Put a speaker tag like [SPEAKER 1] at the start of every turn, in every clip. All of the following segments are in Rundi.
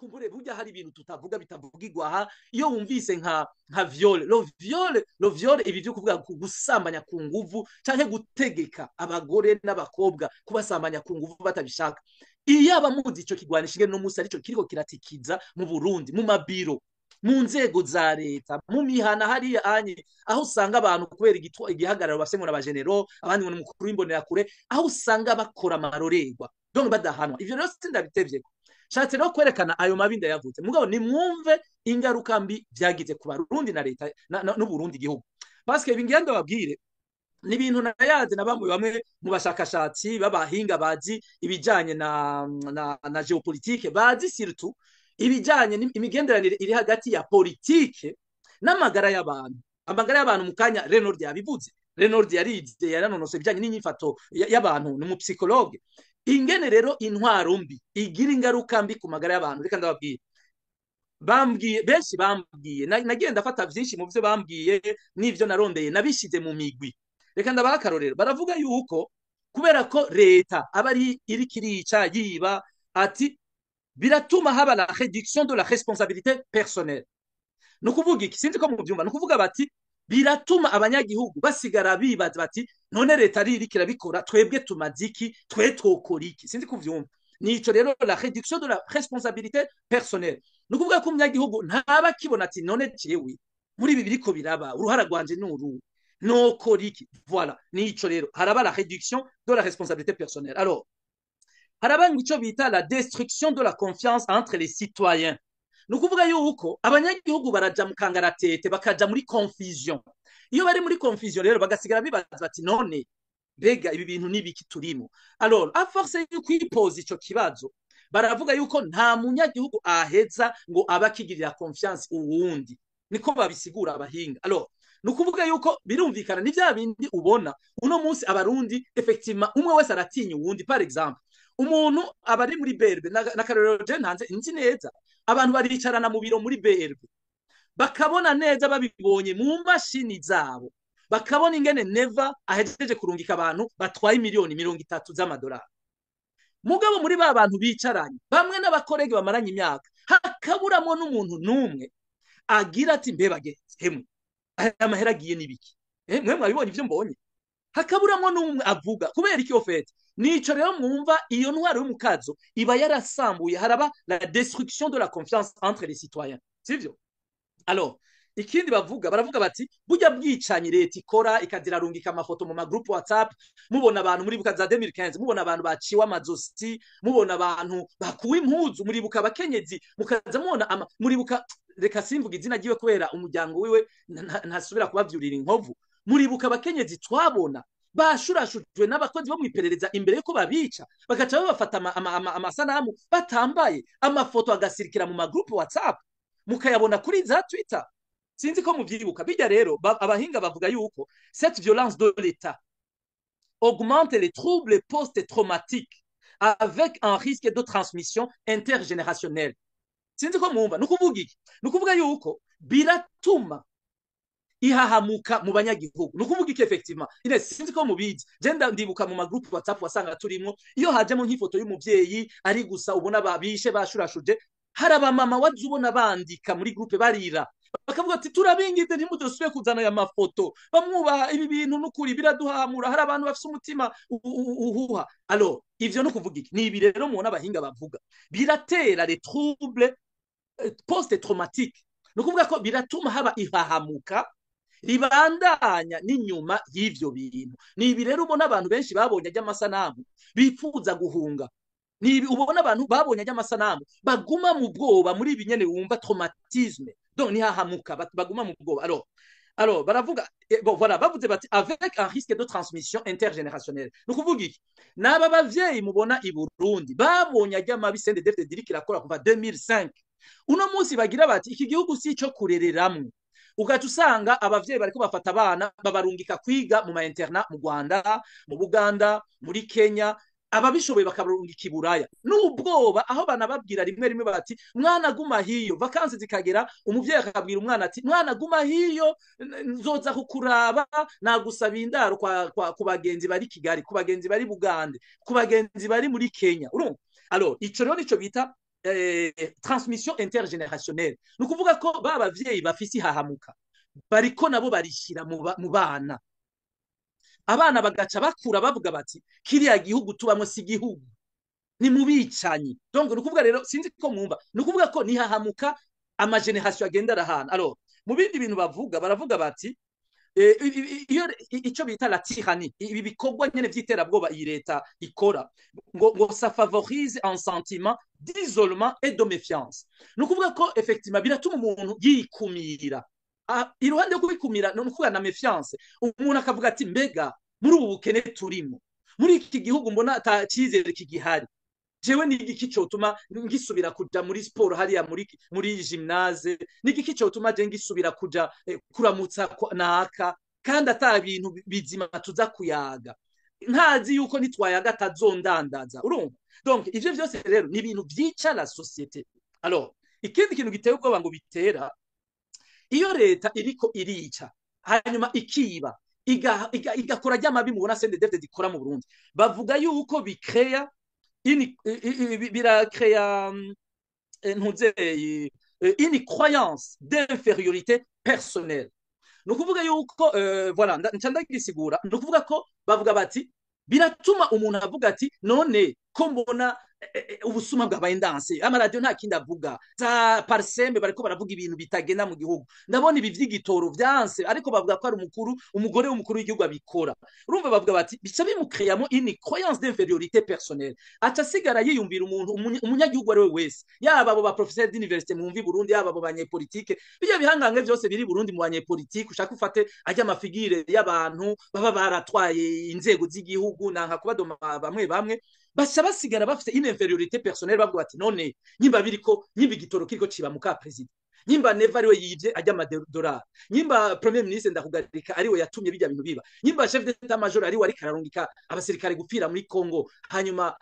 [SPEAKER 1] Kumbure burya hari ibintu tutavuga bitavugirwa aha. Iyo wumvise nka viol, le viol, le viol, ibi byo kuvuga gusambanya ku nguvu canke gutegeka abagore n'abakobwa kubasambanya ku nguvu batabishaka, iyo abamuzi ico kigwanisho ingene no musi arico kiriko kiratikiza mu Burundi, mu mabiro, mu nzego za leta, mu mihana hariya anye, aho usanga abantu kubera igihagararo bafise ngo n'abagenero, abandi ngo n'umukuru w'imbonerakure, aho usanga bakora amarorerwa donc badahanwa. Ivyo rero sindabitevyeko, shatse rero kwerekana ayo mabi ndayavutse, mugabo nimwumve ingaruka mbi vyagize ku Barundi na leta n'Uburundi igihugu, parce que ibingira ndababwire ni ibintu nayaze na bamwe bamwe mu bashakashatsi b'abahinga bazi ibijanye na géopolitique, bazi surtout ibijanye n'imigenderanire iri hagati ya politike n'amagara y'abantu. Amagara y'abantu, mu kanya Renord yabivuze. Renord yarize, yaranonosoye ibijanye n'inyifato y'abantu, ni umupsychologue. Ingene rero intwaro mbi igira ingaruka mbi ku magara y'abantu, reka ndababwire. Bambwiye benshi, bambwiye, nagiye ndafata vyinshi mu vyo bambwiye n'ivyo narondeye, nabishize mu migwi. Reka ndabaha akarorero. Baravuga yuko kubera ko leta aba ari iriko irica, yiba, ati biratuma haba la réduction de la responsabilité personnelle. Ni ukuvuga iki? Sinzi ko mubyumva. Ni ukuvuga bati biratuma abanyagihugu basigara bibaza bati: "None leta ari iriko irabikora, twebwe tumaze iki? Twe twokora iki?" Sinzi ko uvyumva. Nico rero, la réduction de la responsabilité personnelle, ni ukuvuga ko umunyagihugu ntaba akibona ati: "None jewe muri ibi biriko biraba, uruhara rwanje ni uru, nokora iki?" Voilà, nico rero, haraba la réduction de la responsabilité personnelle. Alors haraba ico bita la destruction de la confiance entre les citoyens. Ni ukuvuga yuko abanyagihugu baraja mu kangaratete, bakaja muri confusion. Iyo bari muri confusion rero, bagasigara bibaza bati: "None mbega ibi bintu nibiki turimo?" Alors à force yo kwipoza ico kibazo, baravuga yuko nta munyagihugu aheza ngo abe akigirira confiance uwundi. Niko babisigura abahinga. Alors ni ukuvuga yuko birumvikana, ni vya bindi ubona uno munsi Abarundi, effectivement, umwe wese aratinya uwundi. Par exemple, umuntu aba ari muri BRB, n'akarorero je ntanze nzi neza, abantu baricarana mu biro muri BRB, bakabona neza, babibonye mu mashini zabo, bakabona ingene Neva ahejeje kurungika abantu batwaye miliyoni 30 z'amadolari. Mugabo muri ba bantu bicaranye, bamwe n'abacollègues bamaranye imyaka, hakaburamo n'umuntu n'umwe agira ati: "Mbe bagenzi, hemwe, aya mahera agiye n'ibiki? Mwe mwabibonye ivyo mbonye?" Hakaburamwo n'umwe avuga. Kubera iki? Au fait, nico rero mwumva, iyo ntwaro y'umukazo iba yarasambuye, haraba la destruction de la confiance entre les citoyens, sivyo? Alors ikindi bavuga, baravuga bati burya bwicanyi leta ikora, ikazirarungika amafoto mu magroupe WhatsApp, mubona abantu, muribuka za 2015, mubona abantu baciwe amazosi, mubona abantu bakuwe impuzu, muribuka abakenyezi, mukaza mubona muribuka, reka simvuga izina ryiwe kubera umuryango wiwe ntasubira kubavyurira inkovu, muribuka abakenyezi twabona bashurashujwe n'abakozi bo mw'iperereza imbere yuko babica, bagaca babafata amasanamu batambaye, amafoto agasirikira mu magroupe WhatsApp, mukayabona kuri za Twitter. Sinzi ko muvyibuka. Bijya rero, abahinga bavuga yuko cette violence de l'État augmente les troubles post-traumatiques avec un risque de transmission intergénérationnelle. Sinzi ko mwumva. Ni ukuvuga iki? Ni ukuvuga yuko biratuma ihahamuka mu banyagihugu. Ni ukuvuga iki? Effectivement, Ines, sinzi ko mubizi, je ndibuka mu magroupe WhatsApp wasanga turimo, iyo hajemo nk'ifoto y'umuvyeyi ari gusa, ubona babishe, bashurashuje, hari abamama waje ubona bandika muri groupe barira, bakavuga ati: "Turabingize, ntimudusubire kuzana aya mafoto." Bamwubaha ibi bintu n'ukuri biraduhamura. Hari abantu bafise umutima uhuha. Alors ivyo no kuvuga iki? Ni ibi rero mubona abahinga bavuga, biratera les troubles post traumatiques. Ni ukuvuga ko biratuma haba ihahamuka ribandanya n'inyuma y'ivyo bintu. Ni ibi rero ubona abantu benshi babonye ry'amasanamu bifuza guhunga. Ni ibi ubona abantu babonye ry'amasanamu baguma mu bwoba muri ibi nyene wumva, traumatisme, donc nihahamuka, baguma mu bwoba. Alors baravuga, bon voilà, bavuze bati avec un risque de transmission intergénérationnelle. Ni ukuvuga iki? N'aba bavyeyi mubona i Burundi babonye ajya mabi CNDD-FDD iriko irakora kuva 2005, uno munsi bagira bati: "Iki gihugu si ico kurereramwo." Ugaca usanga abavyeyi bariko bafata abana babarungika kwiga mu ma internat mu Rwanda, mu Buganda, muri Kenya, ababishoboye bakabarungika i Buraya, n'ubwoba, aho banababwira rimwe rimwe bati: "Mwana, guma hiyo." Vacances zikagera, umuvyeyi akabwira umwana ati: "Mwana, guma hiyo, nzoza kukuraba, nagusaba indaro ku bagenzi bari Kigali, ku bagenzi bari Bugande, ku bagenzi bari muri Kenya." Urumva? Alors ico rero nico bita transmission intergénérationnelle. Ni ukuvuga ko ba bavyeyi bafise ihahamuka bariko nabo barishira mu bana, abana bagaca bakura bavuga bati: "Kiriya gihugu tubamwo si igihugu, ni mu bicanyi." Donc ni ukuvuga rero, sinzi ko mwumva, ni ukuvuga ko nihahamuka ama générations agenda arahana. Alors, mu bindi bintu bavuga, baravuga bati iyo icyo bita la tyrannie, ibi bikorwa nyene vy'iterabwoba iyi leta ikora, ngo ça favorise un sentiment d'isolement et de méfiance. Ni ukuvuga ko effectivement biratuma umuntu yikumira. Iruhande yo kubikumira, ni ukuvuga na méfiance, umuntu akavuga ati: "Mbega muri ubu bukene turimo, muri iki gihugu mbona ata cyizere kigihari, jewe ni igiki cotuma ngisubira kuja muri siporo hariya muri gymnase? Ni igiki cotuma je ngisubira kuja kuramutsa naka, kandi ata bintu bizima tuza kuyaga, ntazi yuko nitwayaga atazondandaza?" Urumva, donc ivyo vyose rero ni ibintu vyica la société. Alors, ikindi kintu giteye ubwoba ngo bitera, iyo leta iriko irica, hanyuma ikiba, igakora ry'amabi mubona CNDD-FDD ikora mu Burundi, bavuga yuko bikreya birakreya ntuzeye une croyance d'infériorité personnelle. Ni ukuvuga yuko voilà, nca ndagisigura. Ni ukuvuga ko bavuga bati biratuma umuntu avuga ati: "None ko mbona ubusuma bwabaye ndanse, amaradiyo nta kindi avuga, za PARCEM bariko baravuga ibintu bitagenda mu gihugu, ndabona ibi vy'igitoro vyanse, ariko bavuga ko ari umukuru, umugore w'umukuru w'igihugu abikora." Urumva, bavuga bati bica bimukreyamo une croyance d'infériorité personnelle, aca asigara yiyumvira umuntu umunyagihugu ari we wese, yaba abo ba professeur d'université mwumva i Burundi, yaba abo banyepolitike, bijya bihangange vyose biri Burundi mu banyepolitike, ushaka ufate ajya ama figures y'abantu baba baratwaye inzego z'igihugu, nanka kubadoma bamwe bamwe, baca basigara bafite une infériorité personnelle. Bavuga bati: "None nyimba biriko, nyimba igitoro kiriko ciba muka president, nyimba Neva ariwe yivye ajya amadolari, nyimba premier ministre Ndakugarika ariwe yatumye bijya bintu biba, nyimba chef d'état major ariwe ariko ararungika abasirikare gupfira muri Congo, hanyuma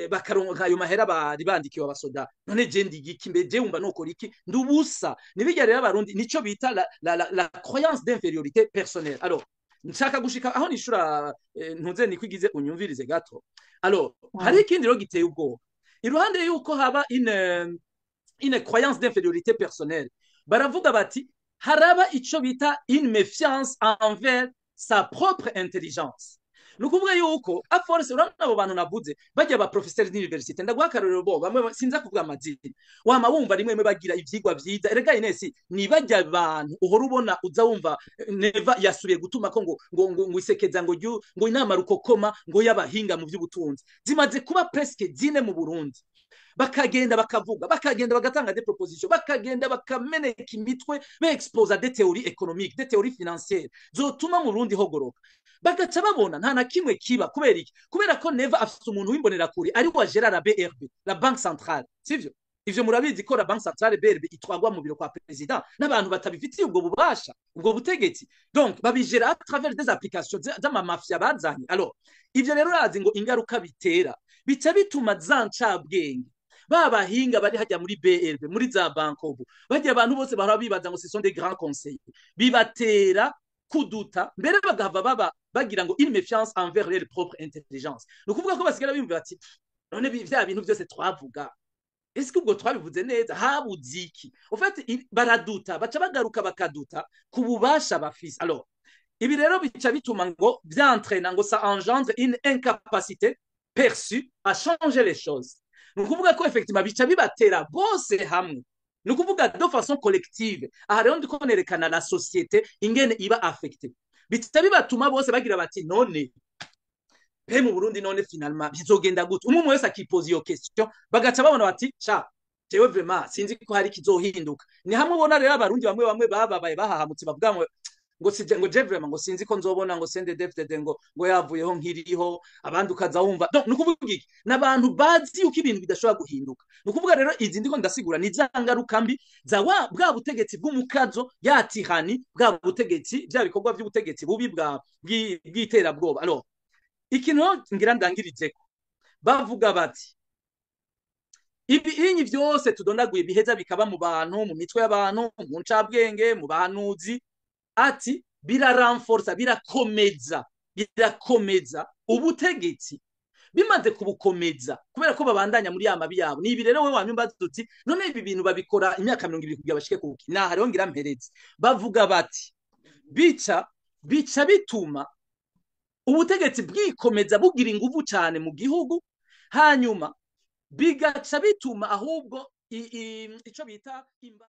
[SPEAKER 1] bakaronka ayo mahera bari bandikiwe abasoda, none je ndi igiki? Mbe je wumva nokora iki? Ndubusa." Nibijya rero abarundi nico bita la croyance d'infériorité personnelle. Alors, nshaka gushika aho nishura ntuze nikwigize unyumvirize gato. Alors, hari ikindi rero giteye ubwoba. Iruhande yuko haba une croyance d'infériorité personnelle, baravuga bati haraba ico bita une méfiance envers sa propre intelligence. Ni ukuvuga yuko à force, urabona abo bantu navuze bajya ba professeur d'université, ndaguha akarorero, bo bamwe sinza kuvuga amazina, wama wumva rimwe rimwe bagira ivyigwa vyiza. Erega Ines, ni bajya bantu uhora ubona, uza wumva Neva yasubiye gutuma ko ngo isekeza ngo ngo inama rukokoma ngo y'abahinga mu by'ubutunzi, zimaze kuba presque zine mu Burundi, bakagenda bakavuga, bakagenda bagatanga des propositions, bakagenda bakameneka imitwe, beexposa des théories économiques, des théories financières zotuma mu Burundi hogoroka, bagaca babona nta na kimwe kiba. Kubera iki? Kubera ko Neva afite umuntu w'imbonerakure ari wa gera la BRB, la banque centrale, sivyo? Ivyo murabizi ko la banque centrale BRB itwagwa mu biro kwa president n'abantu batabifitiye ubwo bubasha, ubwo butegetsi. Donc babigera à travers des applications z'amamafia bazanye. Alors, ivyo rero urazi ngo ingaruka bitera, bica bituma za ncabwenge, ba bahinga bari hajya muri BRB, muri za BANCOBU, bajya abantu bose bahora bibaza ngo ce sont des grands conseillers, bibatera kuduta mbere, bagahava baba bagira ngo une méfiance envers leur propre intelligence. Ni ukuvuga ko basigara biyumvira bati: "None vya bintu byose twavuga, ese ubwo twabivuze neza? Habuze iki?" En fait, baraduta, baca bagaruka bakaduta ku bubasha bafise. Alors, ibi rero bica bituma ngo vyentraîna, ngo ça engendre une incapacité perçue à changer les choses. Ni ukuvuga ko effectivement bica bibatera bose hamwe, ni ukuvuga de façon collective. Aha rero ndiko nerekana la société ingene iba affectée. Bica bibatuma bose bagira bati: "None pe mu Burundi, none finalement bizogenda gute?" Umwe wese akipoza iyo question, bagaca babona bati: "Cha, jewe vraiment sinzi ko hari kizohinduka." Ni hamwe ubona rero abarundi bamwe bamwe bababaye, bahahamutse, bavuga ngo sije, ngo je vraiment ngo sinzi ko nzobona ngo CNDD-FDD ngo yavuyeho nkiriho. Abandi ukaza wumva, donc ni ukuvuga iki? N'abantu bazi yuko ibintu bidashobora guhinduka. Ni ukuvuga rero izi ndiko ndasigura ni za ngaruka mbi za wa bwa butegetsi bw'umukazo, ya tyrannie, bwa butegetsi, bya bikorwa by'ubutegetsi bubi bwa bw'iterabwoba. Alors, ikintu ngira ndangirizeko, bavuga bati ibi inyi byose tudondaguye biheza bikaba mu bantu, mu mitwe y'abantu, mu ncabwenge, mu bahanuzi, ati biraranforsa, birakomeza ubutegetsi. Bimaze kubukomeza, kubera ko babandanya muri ya mabi yabo. Ni ibi rero we wanyumva uti: "None ibi bintu babikora imyaka 20 kugira bashike kuki?" Naha rero ngira mperetse. Bavuga bati bica bituma ubutegetsi bwikomeza, bugira inguvu cyane mu gihugu, hanyuma bigaca bituma ahubwo ico bita